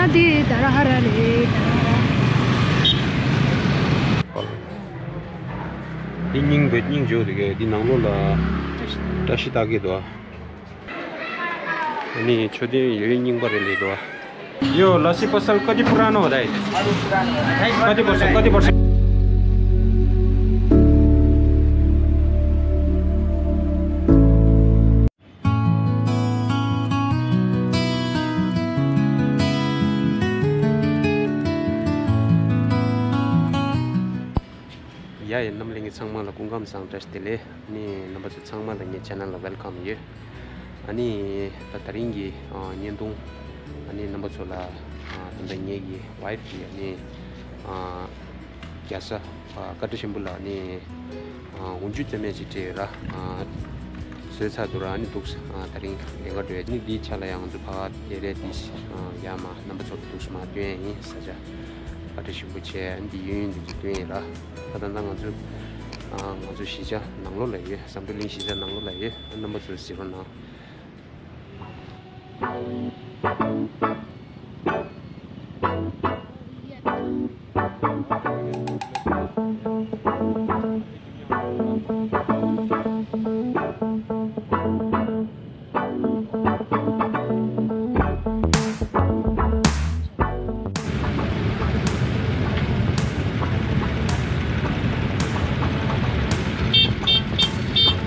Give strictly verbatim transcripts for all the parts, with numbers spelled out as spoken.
ཨ་དེ་ད་ར་ཧ་ར་རེད། ད་ར་ཧ་ར། འདི་སྙིང་བོད་སྙིང་བརྗོད་དེ་གས་འདི་ནང་ལོགས་ལ་བཀྲ་ཤིས་རྟགས་བརྒྱད་འདུག་ཨ་ནི་མཆོད་རྟེན་ཡོད་སྙིང་པ་རེད་ལེ་འདུག་ཨ། यो लस्सी पसल कति पुरानो होला है? कति वर्ष, कति वर्ष? ཡ་ཡི་རྣམ་གླིང་གི་ཚང་མ་ལ་སྐུ་ཁམས་བཟང་བཀྲ་ཤིས་བདེ་ལེགས། ནི་རྣམ་པ་ཚོ་ཚང་མ་ལ་ངའི་ཆེ་ནལ་ལ་ཝེལ་ཀམ་ཡོད། ཨ་ནི་ད་དེ་རིང་གི་ཨ་བརྙན་ཐུང་ཨ་ནི་རྣམ་པ་ཚོ་ལ་ཨ་ད་ལྟ་ངེད་ཀྱི་ཝའིཕ་གི་ཨ་ནི་ཨ་རྒྱལ་ས་ཨ་བཀའ་ཁྲི་ཆེན་པོ་ལ་ཨ་ནི་ཨ་འོ་འཇུ་རྩེད་མོ་ཅིག་སྤྲད་ཡོད་ར། ཨ་བཟོས་ཚར་འདུག་ར། ཨ་ནི་འདུག་ཨ་དེ་རིང་ལས་ཀ་འགྲོ་ཡ། ཨ་ནི་འདིའི་ཆ་ལ་ཡང་ང་ཚོ་ཕ་ག་སྐྱེལ་རས་འདི་ཨ་ཡར་མར་རྣམ་པ་ཚོ་ལ་འདུག་མར་སྟོན་ཡ་ཡིན། ས་ཆ་བཀའ་ཁྲི་ཆེན་པོ་བྱས། ཨ་ནི་འདི་གཡས་གཡོན་འདི་ཚོ་སྟོན་ཡིན་ར། ད་ད་ལྟ་ང་ཚོ་ཨ་ང་ཚོ་གཞིས་ཆགས་ནང་ལོགས་ལ་ཡོད། ཟམ་གདོང་གླིང་གཞིས་ཆགས་ནང་ལོགས་ལ་ཡོད། རྣམ་པ་ཚོས་གཟིགས་རོགས་གནང་།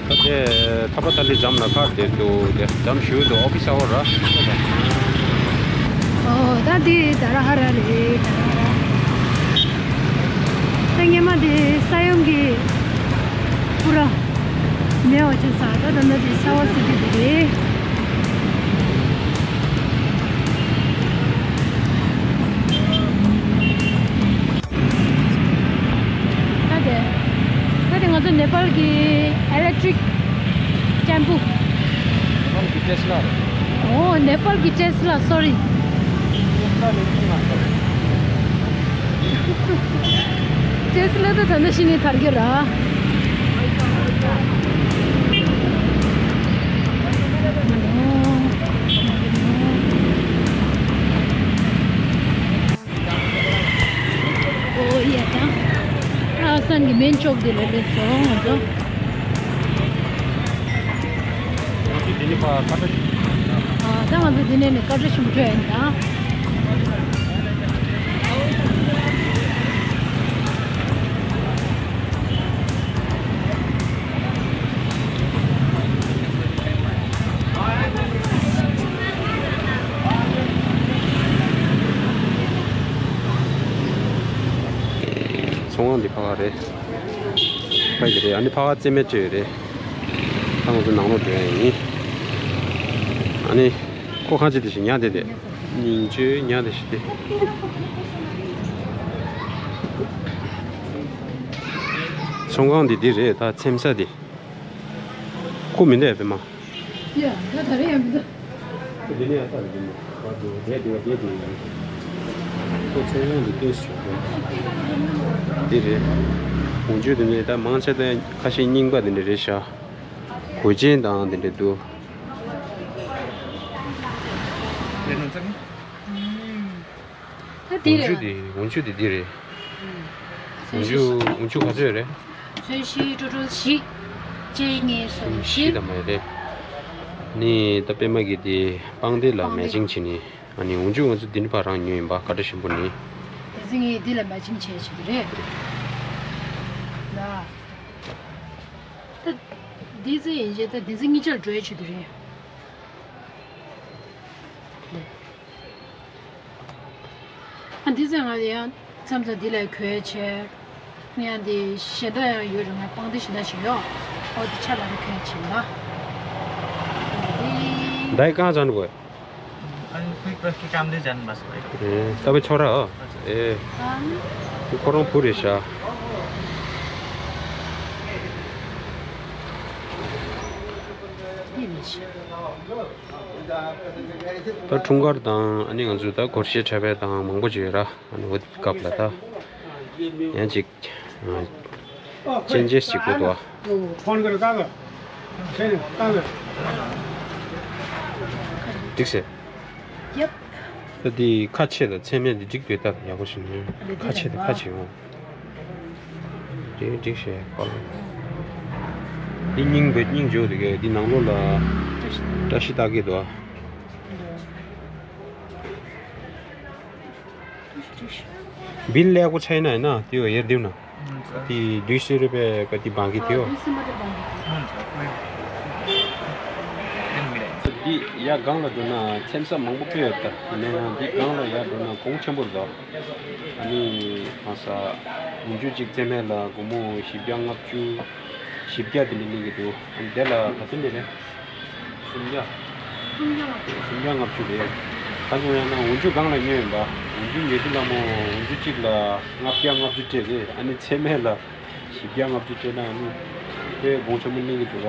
ད་དེ་ཐ་པ་ཐ་ལི་འཛོམས་ལ་ཁར་དེ་འདུག་དེ་འཛོམས་ཞུ་འདུག་ཨོ་ཕི་ས་འོ་ར། ཨོ་ད་དེ་ད་ར་ཧ་ར་རེད། ད་ར་ཧ་ར། ད་ངེད་མ་དེ་ས་ཡོམ་གི་པུ་ར་མེད་པ་བྱས་ས། ད་ད་ནི་དེ་ས་བ་སི་དེ་དེ་རེད། ད་དེ་ད་དེ་ང་ཚོ་ནེ་པཱལ་གྱི་ཨེ་ལེག་ཊི་རིག་ཊེམ་པུ། ནེ་པཱལ་གྱི་ཊེ་སི་ལ་རེད། ཨོ་ནེ་པཱལ་གྱི་ཊེ་སི་ལ། སོ་རི། ཊེ་སི་ལ་ཊེ་སི་ལ་ད་ད་ནི་ཤི་ནི་ཐར་གི་ར། ཨོ་ཡ་ད། ཨ་སན་གི་མེན་ཅོག་དེ་ལ་སླེབས་སོང་ང་ཚོ། ང་ཚོ་འདི་ནས་ཕར་ཀ་ཏྲ་ཞིག་ཨ་ད་ང་ཚོ་འདི་ནས་ནི་ཀ་ཏྲ་ཞིག་འགྲོ་ཡིན་ད། ཚོང་ཁང་འདི་ཕ་ག་རེད། ཕ་གི་རེད། ཨ་ནི་ཕ་ག་རྩེད་མོ་སྤྲད་ཡོད་རེད། ད་ང་ཚོ་ནང་ལོགས་འགྲོ་ཡ་ཡིན། ཨ་ནི་ཁོ་ཁ་ཅིག་དེ་ཞིག་ཉལ་བསྡད་དེ། སྙིང་རྗེ་ཉལ་བསྡད་ཞིག་དེ། ཚོང་ཁང་འདི་འདི་རེད། ད་འཚེམ་ས་འདི། ཁོ་མི་འདུག་ཡ་པད་མ། ཡ་ད་ད་རེད་ཡ་མི་འདུག་འདི་ནས་ཡ་ད་རེད་མོ། བར་དུ་བསྡད་དེ་བསྡད་དེ་ཡིན། ཁོ་ཚོང་ཁང་དུ་སྟོན་སུ་ཆོག་གོ། འདི་རེད། འོ་འཇུ་དེ་འདྲས་ད་མང་ཆེ་ད་ཁ་ཤས་རྙིང་པ་དེ་འདྲས་རེད་ཤག་གོས་ཆེན་དང་དེ་འདྲས་འདུག་ད་འདི་འོ་འཇུ་རེད། དེ་འོ་འཇུ་དེ་འདི་རེད། འོ་འཇུ་འོ་འཇུ་ག་ཚོད་རེད། ཚོན་བཞི། ཊོ་ཊལ་བཞི། གཅིག་གཉིས་གསུམ་བཞི། བཞི་དང་མ་རེད། ནི་ད་པད་མ་གི་དེ་པང་གདན་ལ་པང་གདན་མེ་ཅིང་བྱས་ནི། ཨ་ནི་འོ་འཇུ་ང་ཚོ་འདི་ནི་ཕར་རང་ཉོས་ཡིན་པ། ཀ་ཏྲ་ཞིམ་པོ་ནི། དེ་ཚེ་ངས་འདི་ལ་མེ་ཅིང་བྱས་བྱེད་ཀྱི་རེད། ལ། ད་འདི་ཚེ་ཡིན་རྗེས་ད་འདི་ཚེ་གཉིས་ཆར་འགྲོ་ཡ་བྱེད་ཀྱི་རེད། ཨ་འདི་ཚེ་ང་ཡང་མཚམས་མཚམས་འདི་ལ་གོས་བྱས། ཡང་འདི་གཞན་དག་ཡང་ཡོད་རེད། ང་པང་གདན་གཞན་དག་ཞིག་ཡོད། ཨོ་འདི་ཆ་ལ་རེ་གོས་བྱས་ལ། འདི་ཀང་ཅང་གོས། अभी कोई प्रश्न काम दे जान बस भाई। ཨེ། ད་པའི་ཚོ་ར་ཨ། ཨེ། ཁོ་རང་བུ་རེད་ཤག་ད་འཁྲུངས་སྐར་དང་ཨ་ནི་ང་ཚོ་ད་སྒོར་གཞས་འཁྲབ་པ་དང་མང་པོ་ཅིག་ཡོད་ར། ཨ་ནི་འོ་དེ་སྐབས་ལ་ད་ཡང་ཅིག་ཅན་ཅེས་ཅིག་དགོས་འདུག་ཨ། འགྲིག་ཟེར། ཡབ། ད་འདི་ཁ་ཕྱེ་དང་ཚད་མེད་འདི་འགྲིག་འདུག་ད་ཡག་པོ་ཞིག་ནས་ཁ་ཕྱེ་དང་ཁ་ཕྱེ་འོང་། འདི་འགྲིག་ཤེས་པ། འདི་སྙིང་པོ་སྙིང་རྗེ་པོ་འདུག་གས། འདི་ནང་ལོགས་ལ་བཀྲ་ཤིས་རྟགས་བརྒྱད་འདུག་ཨ། བིལ་ལས་སྒོ་ཆ་ཡིན་ན་ཡིན་ན་དེ་ཡོད་ཡར་འདེམས་ན། དེ་དུས་སུ་རེད་པས་ག་དེ་བང་གི་དེའོ། འདི་ཡ་སྒང་ལ་འགྲོ་ན་ཚེམ་ས་མང་པོ་ཕུད་ཡོད་ད། ཡིན་ན་ཡང་འདི་སྒང་ལ་ཡར་འགྲོ་ན་གོང་ཆེན་པོ་རེད་ད། ཨ་ནི་ང་ས་འོན་ཆུ་གཅིག་ཚེ་མེད་ལ་སྒོར་མོ་བཞི་བརྒྱ་ལྔ་བཅུ། བཞི་བརྒྱ་དེ་འདྲ་གླེང་གི་འདུག་ཨ་ནི་དེ་ལ་ག་ཚོད་འདྲ་རེད། སུམ་བརྒྱ། སུམ་བརྒྱ་ལྔ་བཅུ། སུམ་བརྒྱ་ལྔ་བཅུ་རེད། ད་ཚོ་ཡང་ན་འོན་ཆུ་སྒང་ལ་ཉོས་ཡིན་པ། འོན་ཆུ་ཉོས་དུས་ལ་མོ་འོན་ཆུ་གཅིག་ལ་ལྔ་བརྒྱ་ལྔ་བཅུ་སྤྲད་རེད། ཨ་ནི་ཚེ་མེད་ལ་བཞི་བརྒྱ་ལྔ་བཅུ་སྤྲད་ན་ཨ་ནི་དཔེ་གོང་ཆེན་པོ་གླེང་གི་འདུག་ར།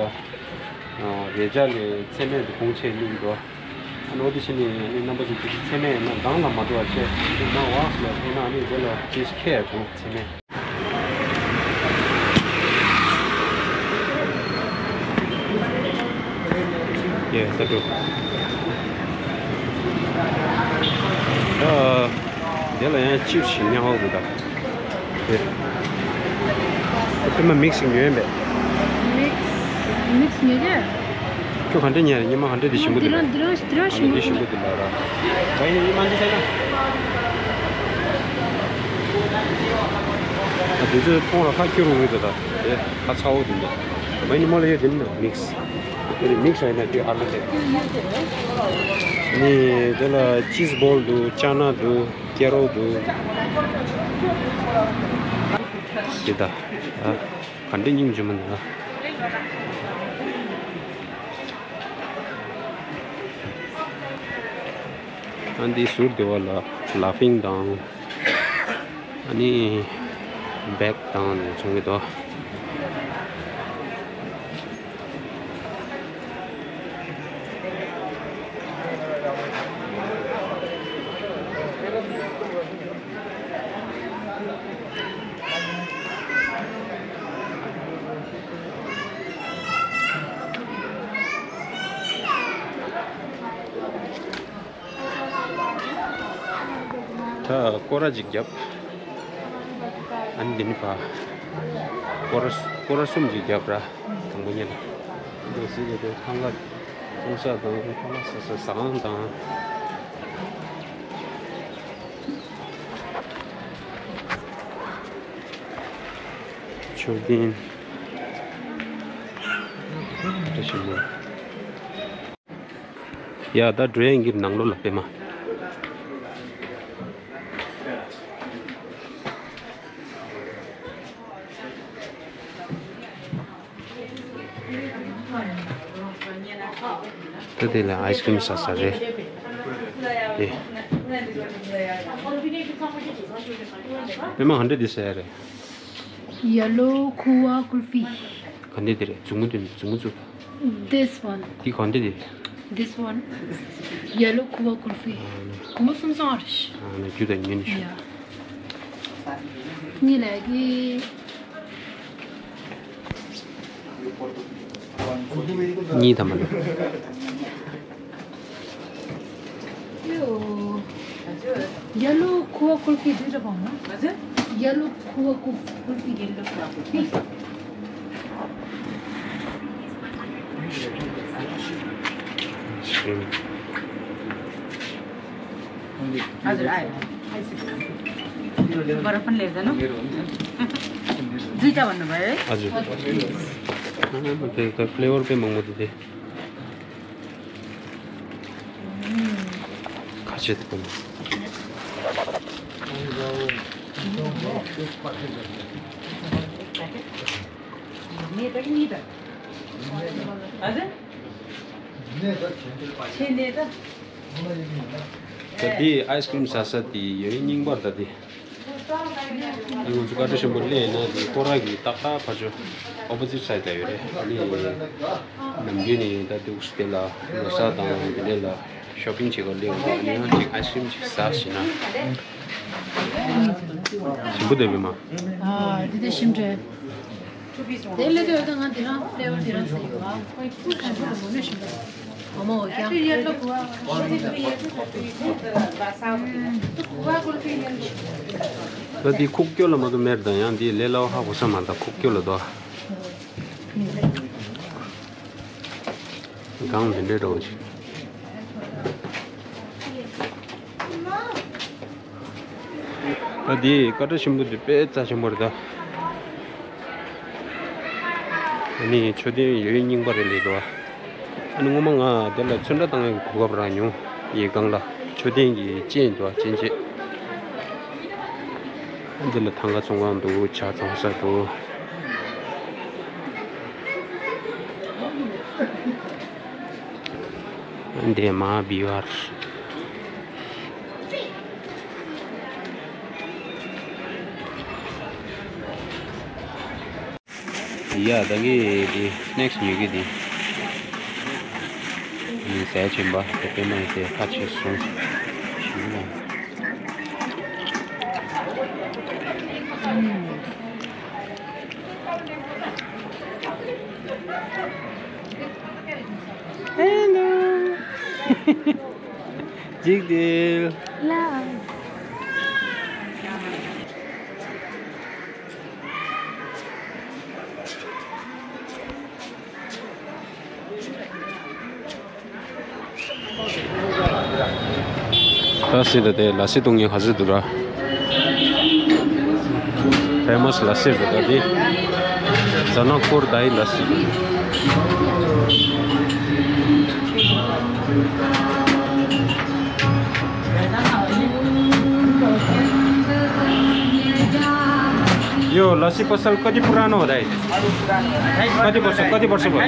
རེ་ཆ་ལས་ཚེ་མེད་དུ་གོང་ཆེ་གླེང་གི་འདུག་ཨ་ནི་འོ་དེ་བྱས་ནས་ཨ་ནི་རྣམ་པ་ཚོ་ཚོ་ཚེ་མེད་ན་སྒང་ལ་མ་འགྲོ་བ་བྱས། ཨ་ནི་ན་ཝག་ལ་ཐོན་ན་ཨ་ནི་དེ་ལ་ཅིས་ཁེ་ཡ་འདུག་ཚེ་མེད། ཡེ་ད་འགྲོ། ད་དེ་ལ་ཡང་ཅིབ་ཞིག་ཉག་འོག་ཏུ་ད། དེ་དེ་མ་མིག་སི་ཉོས་པས། མིག་སི་མིག་སི་ཉོས་ཀྱི། ཁྱོད་ག་འདྲ་ཉལ་རེད། ཉི་མ་ག་འདྲ་དེ་ཞིམ་པོ་འདི་རང་འདི་རང་འདི་རང་ཞིམ་པོ་འདི་ཞིམ་པོ་འདི་ལ་ར། བའི་ནི་ཡི་མ་འདི་ཟེར་ན། ཨ་དེ་ཚོའི་ཁོང་ལ་ཁ་སྐྱུར་འོང་གི་འདུག་ད་དེ་ཁ་ཚ་བོ་འདི་འདུག་བའི་ནི་མོ་ལ་ཡོད་དེ་ནི་མིག་སི། དེ་ནི་མིག་སི་ཡིན་ན་དེ་ཨ་ལ་དེ། ནི་དེ་ལ་ཅིས་བོལ་འདུག་ཅ་ན་འདུག་ཀེ་རོལ་འདུག་དེ་ད་ཨ། ག་འདྲ་སྙིང་རྗེ་མོ་འདུག་ཨ། ཨ་འདི་ཟུར་དེ་བ་ལ་ལ་ཕིང་དང་། ཨ་ནི་བེག་དང་ནས་ཚོང་གི་འདུག་ད་སྐོར་ར་ཅིག་བརྒྱབ། ཨ་ནི་འདི་ནི་ཕ། སྐོར་ར་སྐོར་ར་གསུམ་ཅིག་བརྒྱབ་ར། དང་པོ་ཉིད་ལ། འདི་སྲིད་དེ་ཐང་ག་ཚོང་ས་དང་ཐང་ག་ས་ས་ཟ་ཁང་དང་། མཆོད་རྟེན། བཀྲ་ཤིས་པ། ཡ་ད་འགྲོ་ཡ་འགིར་ནང་ལོགས་ལ་པད་མ། ད་དེ་ལ་ཨའི་སི་ཀྲིམ་ཟ་ས་རེད། དེ། པད་མ་ག་འདྲ་འདི་ཟ་ཡ་རེད། Yellow Khowa Kulfi. ག་འདི་དེ་རེད། མཛུབ་མོ་དེ་མཛུབ་མོ་བཙུགས། This one. དེ་ག་འདི་དེ་རེད། This one. Yellow Khowa Kulfi. སྒོར་མོ་སུམ་སྟོང་རེད། ཨ་ནི་རྒྱུ་དང་ཉོས་ནི་ཤོག Yeah. གཉིས་ལས་ཀྱི། གཉིས་དང་མ་ལོ། Yellow Khowa Kulfi འདི་འདྲ་བང་ན། Yellow Khowa Kulfi. Yellow Khowa Kulfi. हजुर, आयो। बर्फ पनि ल्याउँदैन? दुईटा भन्नुभयो है? हजुर। त्यो त फ्लेभर पनि महँगो थियो। खाँचो त पनि। हजुर? ད་འདི་ཨའི་སི་ཀྲིམ་ཟ་ས་དེ་ཡོད་རིང་རྙིང་པར་ད་དེ། ང་ཚོ་ཀ་ཏྲ་ཤམ་པོ་སླེབས་ན་དེ་སྐོར་ར་གི་ཏག་ཏག་ཕར་ཕྱོགས་ཨོ་པོ་ཟིཊ་སའིཌ་ལ་ཡོད་རེད། ཨ་ནི་ནམ་རྒྱུན་ནས་ད་འདུག་སེ་དེ་ལ་ལོ་གསར་དང་དེ་འདྲ་ལ་ཤོ་པིང་བྱེད་གར་སླེབས་ཡོང་། ཨ་ནི་ཡང་ཅིག་ཨའི་སི་ཀྲིམ་ཅིག་ཟ་ཞེ་ན། ཞིམ་པོ་འདུག་པད་མ། ཨ་འདི་དེ་ཞིམ་རེད། དེ་སླེབས་དུས་ད་ང་འདི་རང་ཕ་ལེ་ཝར་འདི་རང་ཟ་ཡོད་ཨ། ཞིམ་པོ་འདུག་མོ་ནས་ཞིམ་པོ། ད་འདི་ཁུག་སྐྱོ་ལ་མ་གཏོགས་མེར་དང་ཡང་འདི་ལས་སླ་བོ་ཧ་གོ་ས་མ་ད་ཁུག་སྐྱོ་ལ་དོ། གང་འདི་འདྲའི་འགྲོ་ཅིག་ད་འདི་ཀ་ཏྲ་ཆེན་པོ་འདི་དཔེ་རྩ་ཆེན་པོ་རེད་ད། ཨ་ནི་མཆོད་རྟེན་ཡོད་རྙིང་པ་རེད་ལེ་འགྲོ། ཨ་ནི་སྔོན་མ་ང་དེ་ལ་ཚོན་ཁྲ་བཏང་ཡག་གི་གོ་སྐབས་རག་མྱོང་། ཡིག་སྒང་ལ་མཆོད་རྟེན་གྱི་སྤྱན་འདུག་སྤྱན་ཆས། ཨ་འདི་ལ་ཐང་ག་ཚོང་ཁང་འདུག་ཇ་བཙོང་ས་འདུག་ཨ་འདི་མ་བི་བར། ཡ་ད་གི་དེ་སི་ནེག་སི་ཉོ་གི་དེ། ཡིན་ཟས་ཆེན་པ་དེ་དཔེ་མ་ཡིན་ཏེ་ཁ་ཆེ་སོང་། ཞུ་ན། ཧེ་ལོ། འཇིག་རྟེན། ལ། ད་སི་ད་དེ་ལ་སི་བཏུང་ཡག་ག་ཚོད་འདུག་ར། ཕེ་མ་སི་ལ་སི་རེད་ད་དེ། ཛ་ན་ཀོར་དའི་ལ་སི། यो लस्सी पसल कति पुरानो हो दाइ? कति वर्ष, कति वर्ष भयो?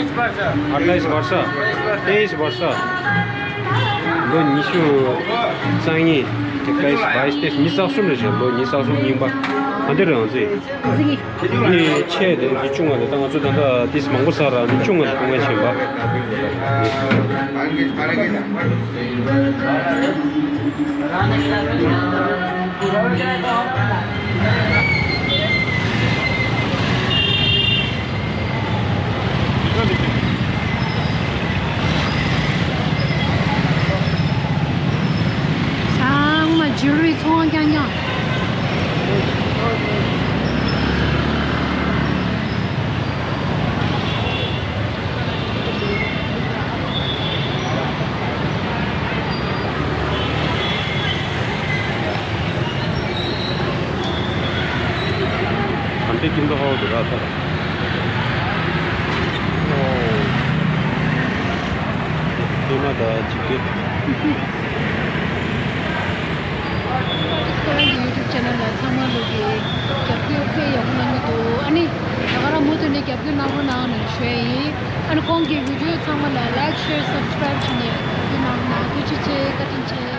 अट्ठाइस वर्ष। तेइस वर्ष। ལོ་ཉི་ཤུ་རྩ་གཉིས། एक्काइस बाइस तेइस ཉི་ཤུ་རྩ་གསུམ་རེད་ཤག་ལོ་ཉི་ཤུ་རྩ་གསུམ་རྙིང་པ། ག་འདི་རེད་ང་ཚོས། འདི་ཆེ་དེ་འདི་ཆུང་བ་དེ་ད་ང་ཚོ་ད་ལྟ་ཏིས་མང་པོ་ཟ་ར་འདི་ཆུང་བ་དེ་གཏོང་ཡ་བྱེད་པ། ཚང་མ་ཇུ་ལི་རི་ཚོང་རྐྱང་རྐྱང་། གམ་དེ་ཀིན་ཏོ་ཧའོ་དུ་ར་ཐོ། ཨོ། དེ་མ་ད་ཅིག་གི། ཁོ་རང་གི་ཡུ་ཊུབ་ཆེ་ནལ་ལ་ཚང་མ་ལོ་གི་རྒྱབ་སྐྱོར་དཔེ་ཡག་པོ་གནང་གི་འདུག་ཨ་ནི་ད་ག་རང་མུ་མཐུད་ནས་རྒྱབ་སྐྱོར་གནང་རོགས་གནང་ནས་ཞུ་ཡ་ཡིན། ཨ་ནི་ཁོང་གི་བི་ཌི་ཡོ་ཚང་མ་ལ་ལའིཀ་ཤེར་སབ་སི་ཀྲའིབ་བྱས་ནས་རྒྱབ་སྐྱོར་གནང་རོགས་གནང་། ཐུགས་རྗེ་ཆེ། བཀའ་དྲིན་ཆེ།